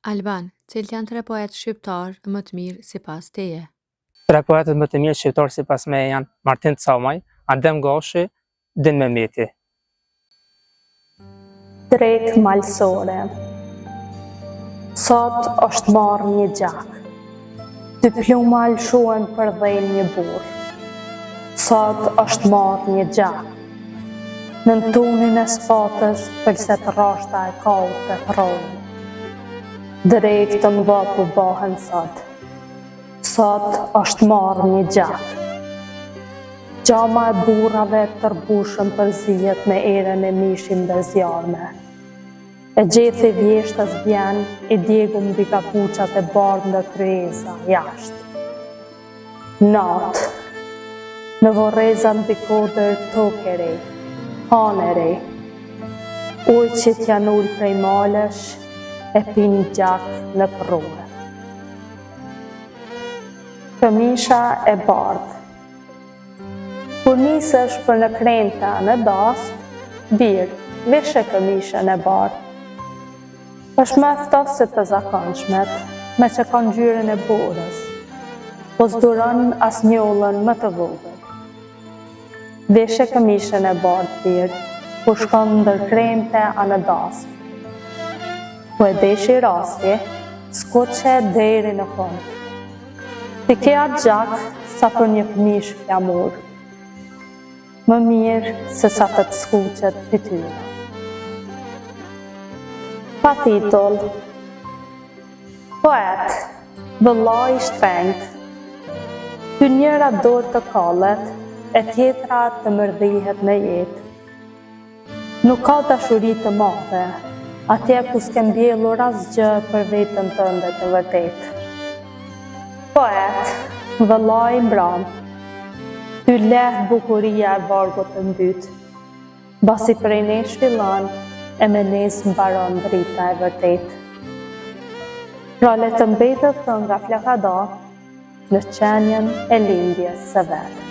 Alban, cilët janë tre poetë shqiptarë më të mirë sipas teje? Tre poetët më të mirë shqiptarë sipas meje janë Martin Camaj, Adem Gashi, Din Mehmeti. Drekë malësore Sot është marrë një gjak Dy pluma lëshuen përdhe një burrë Sot është marrë një gjak Nën tunin e sëpatës pëlset rrashta e kaut e prronë Drekë të mëdha po bahen sot Sot është marrë një gjak. Gjama e burrave tërbushëm përzihet me erën e mishit ndër zjarme. E gjethi vjeshtës bjen i djegun mbi kapuçat e bardhë ndër tryeza, jashtë. Natë. Në vorreza mbi kodër tokë e re, hanë e re. Ujqit janë ulë prej malesh e pinë gjak në përroe. Këmisha e bardhë. Kur nisesh për në kremte a në dasmë, bir, vishe këmishën e bardhë. Është më e ftohtë se të zakonshmet, meqë ka ngjyrën e borës, po s'duron as njollën më të vogël. Vishe këmishën e bardhë bir, kur shkon ndër kremte a në dasmë. Po e deshi rasti, skuqe deri në fund. Ti ke aq gjak sa për një këmishë flamur. Më mirë se sa të të skuqet fytyra. Pa titull. Poet, vëlla i shtrenjtë, ty njëra dorë të kallet e tjetra të mërdhihet në jetë. Nuk ka dashuri të madhe, atje ku s'ke mbjellur asgjë për veten tënde të vërtetë. Poet, vëlla i mbramë, ty lehtë bukuria e vargut të mbyt. Mbasi prej nesh fillon e me ne s'mbaron drita e vërtetë. Pra le të mbetet kënga flakada në qenien e lindjes së vet.